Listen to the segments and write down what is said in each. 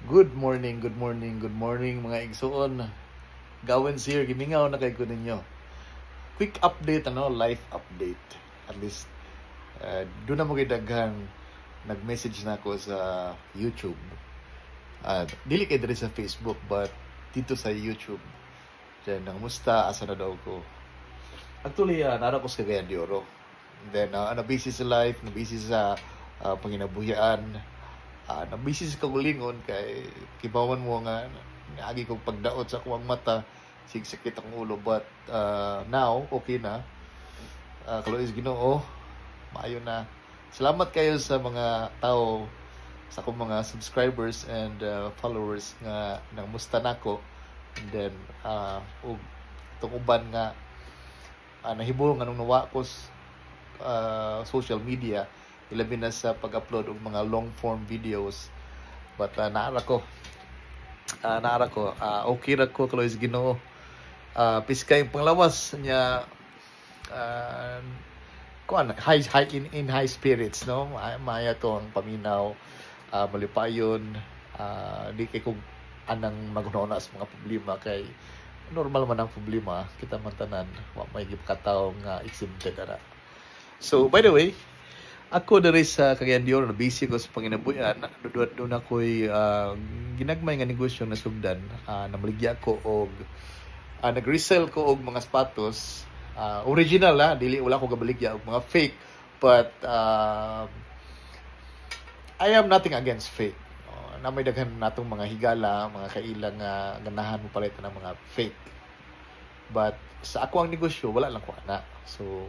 Good morning, good morning, good morning, mga igsuon. Gawin here, gimingaw na kay ko ninyo. Quick update, ano, life update. At least, doon na mo kay daghan nag-message na ako sa YouTube. Dili kay diri sa Facebook, but dito sa YouTube. Diyan, nangamusta, asa na daw ko. Actually, nara ko sa Cagayan de Oro. Then, na busy sa life, na busy sa panginabuhian, na busy sa kagulingon kay kibawan mo nga naagi kong pagdaot sa akong mata, sigsakit akong ulo, but now okay na, kaluoy Ginoo, maayo na. Salamat kayo sa mga tao, sa akong mga subscribers and followers nga nangmusta nako, and then ug itong uban nga nahibong anong nawa ko social media, ilabi na sa pag-upload og mga long form videos. But naara ko, okay ra ko, kaluoy sa Ginoo, piskay yung panglawas niya, kuan, high high in high spirits, no? Maya to ang paminaw, malipayon, di kay kog anang maghuna sa mga problema kay normal man ang problema, kita man tanan, wa may gipakatawo nga exempted ara. So by the way, ako diri sa Cagayan de Oro, busy ko sa panginabuhian. Doon doon ako'y ginagmay nga negosyo na sugdan. Namaligya ko og nag-resell ko og mga sapatos. Original la, dili, wala ko gabaligya og mga fake. But I am nothing against fake. Na may daghan natong mga higala, mga kaila nga ganahan mo palit ng mga fake. But sa ako ang negosyo, wala lang ko ana. So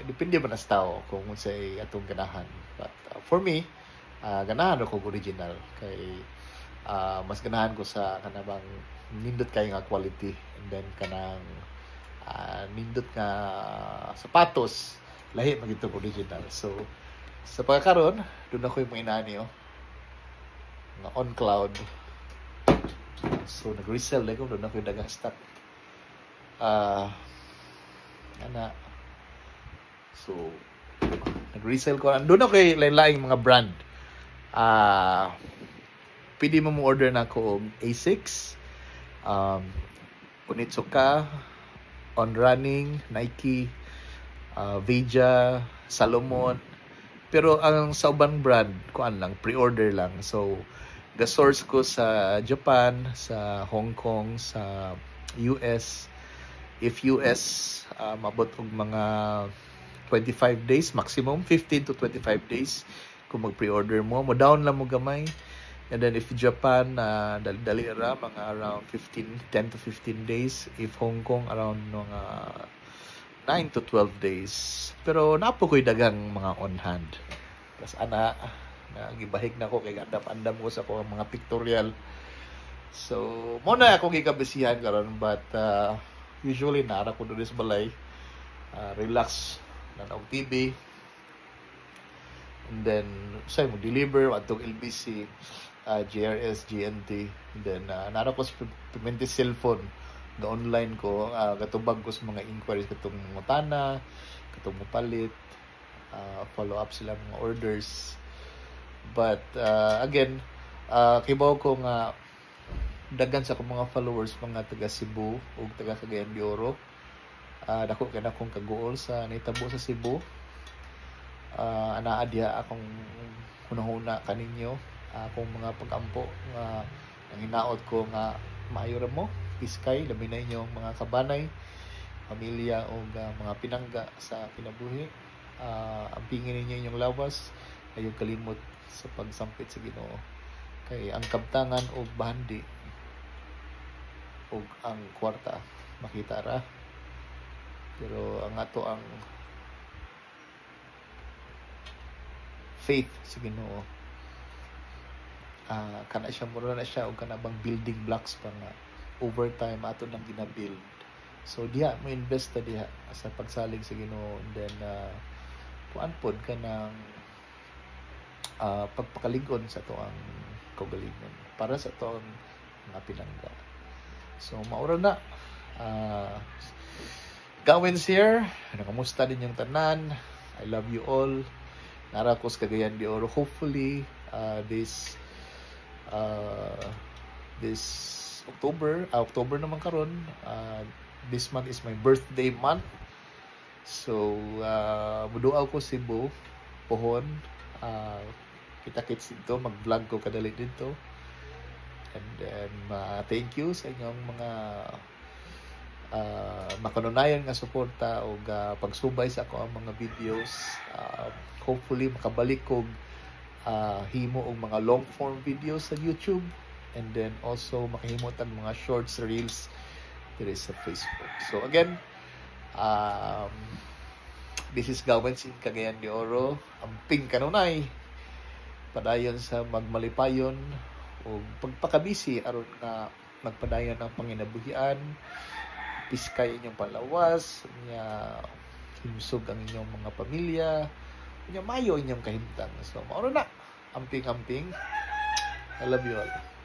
depende ba na sa tao kung unsay atong ganahan. But for me, ganahan ako og original kay mas ganahan ko sa kanabang nindot kayo nga quality, and then kanang nindot nga sapatos, lahi man gyud original. So sa pagkakaron, doon ako yung mga inani, oh, nga On Cloud. So nag-resell ko, doon ako yung dagang stock. Ana. So nag-resell ko. Doon ako kay lain-laing mga brand. Pwede mo mo order na ako og A6, Onitsuka, On Running, Nike, Veja, Salomon. Pero ang sa ubang brand, kuan lang, pre-order lang. So, the source ko sa Japan, sa Hong Kong, sa US. If US, mabot og mga 25 days maximum, 15 to 25 days kung mag-pre-order mo. Mo down lang mo gamay. And then if Japan, dali-dali ra, mga around 15, 10 to 15 days. If Hong Kong, around mga 9 to 12 days. Pero naa po ko'y dagang mga on hand. Tapos ana, nagibahig na ko kay andam-andam ko sa akong mga pictorial. So, mo na akong gikabisihan karon, but usually naara ko diri sa balay. Relax na og TV. And then say mo deliver adtong LBC, JRS, GNT. And then nara ko sa permente cellphone, ga online ko, gatubag ko sa mga inquiries katong mutana, katong mopalit, follow up sila mga orders. But again, kibaw ko nga daghan sa akong mga followers mga taga Cebu ug taga Cagayan de Oro. Dako kay na akong kaguol sa nahitabo sa Cebu. Anaa diha akong hunahuna kaninyo, akong mga pag-ampo nga nanginaot ko nga maayo ra mo, piskay, labi na inyong mga kabanay, pamilya o mga pinangga sa kinabuhi. Ampingin ninyo inyong lawas, ayaw kalimot sa pagsampit sa Ginoo. Kay ang kabtangan og bahandi ug ang kwarta makita ra, pero ang ato ang faith sa Ginoo, kana siya, mura na siya og kana bang building blocks pa nga over time ato nang gina-build. So diha mo invest ta diha sa pagsalig sa Ginoo, and then kuan pod kanang pagpakalig-on sa ato ang kaugalingon para sa ato ang mga pinangga. So maura na. Gawins here. Ano, kamusta din yung tanan? I love you all. Nara ko sa Cagayan de Oro. Hopefully, this This October, October naman karon, this month is my birthday month. So, muduaw ko Cebu, pohon, kita-kits dito, mag-vlog ko kadali dito. And then, thank you sa inyong mga makanunayan nga suporta o pagsubay sa ako ang mga videos. Hopefully, makabalik kog himo og mga long form videos sa YouTube and then also makahimo tag mga shorts, reels diri sa Facebook. So again, this is Gawens in Cagayan de Oro. Amping kanunay. Padayon sa magmalipayon o pagpakabisi aron nga magpadayon ang panginabuhian, piskay inyong palawas, nya himsog ang inyong mga pamilya, nya mayo inyong kahimtang. So mao na. Amping amping. I love you all.